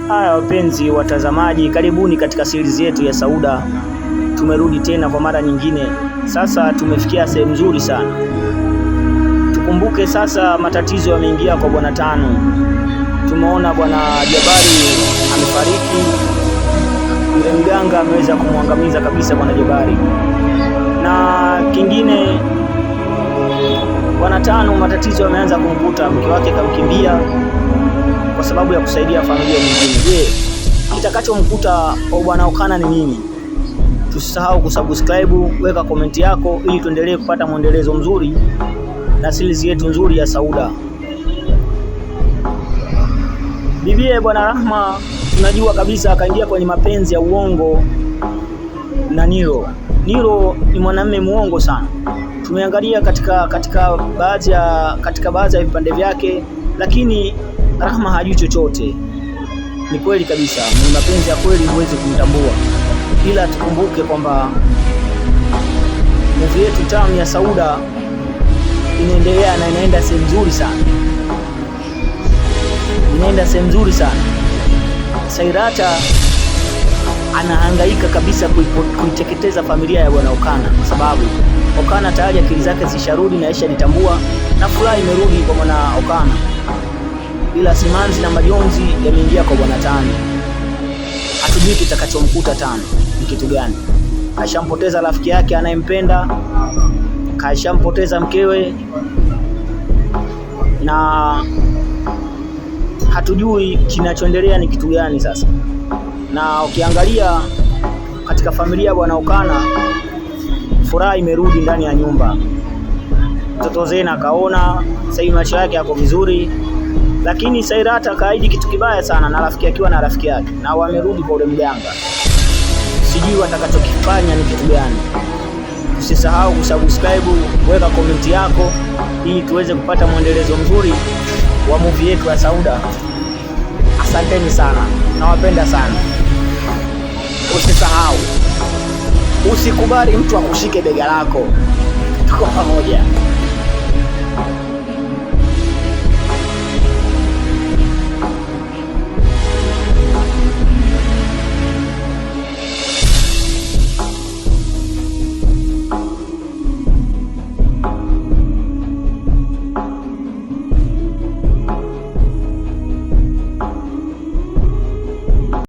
Haya wapenzi watazamaji, karibuni katika series yetu ya Sauda. Tumerudi tena kwa mara nyingine. Sasa tumefikia sehemu nzuri sana. Tukumbuke sasa matatizo yameingia kwa bwana Tano. Tumeona bwana Jabari amefariki, yule mganga ameweza kumwangamiza kabisa bwana Jabari, na kingine bwana Tano matatizo yameanza kumkuta, mke wake kamkimbia kwa sababu ya kusaidia familia nyingine. Je, kitakachomkuta bwana Okana ni nini? Tusisahau kusubscribe, weka komenti yako ili tuendelee kupata mwendelezo mzuri na series yetu nzuri ya Sauda. Bibie bwana Rahma tunajua kabisa akaingia kwenye mapenzi ya uongo na Nilo. Nilo ni mwanamume muongo sana. Tumeangalia katika baadhi ya vipande vyake, lakini Rahma hajui chochote. Ni kweli kabisa, ni mapenzi ya kweli huwezi kumtambua, ila tukumbuke kwamba movie yetu tamu ya Sauda inaendelea na inaenda sehemu nzuri sana, inaenda sehemu nzuri sana. Sairata anahangaika kabisa kuiteketeza familia ya bwana Okana, kwa sababu Okana tayari akili zake zisharudi na aishajitambua na furaha imerudi kwa bwana Okana, ila simanzi na majonzi yameingia kwa bwana Tano. Hatujui kitakachomkuta Tano ni kitu gani. Kashampoteza rafiki yake anayempenda, kashampoteza mkewe, na hatujui kinachoendelea ni kitu gani sasa. Na ukiangalia katika familia bwana Okana, furaha imerudi ndani ya nyumba. Mtoto Zena akaona sasa hivi maisha yake yako vizuri, lakini Sairata kaahidi kitu kibaya sana na rafiki akiwa na rafiki yake, na wamerudi kwa ule mganga. Sijui watakachokifanya ni kitu gani. Usisahau kusubscribe, weka komenti yako ili tuweze kupata mwendelezo mzuri wa movie yetu ya Sauda. Asanteni sana, nawapenda sana. Usisahau, usikubali mtu akushike bega lako. Tuko pamoja.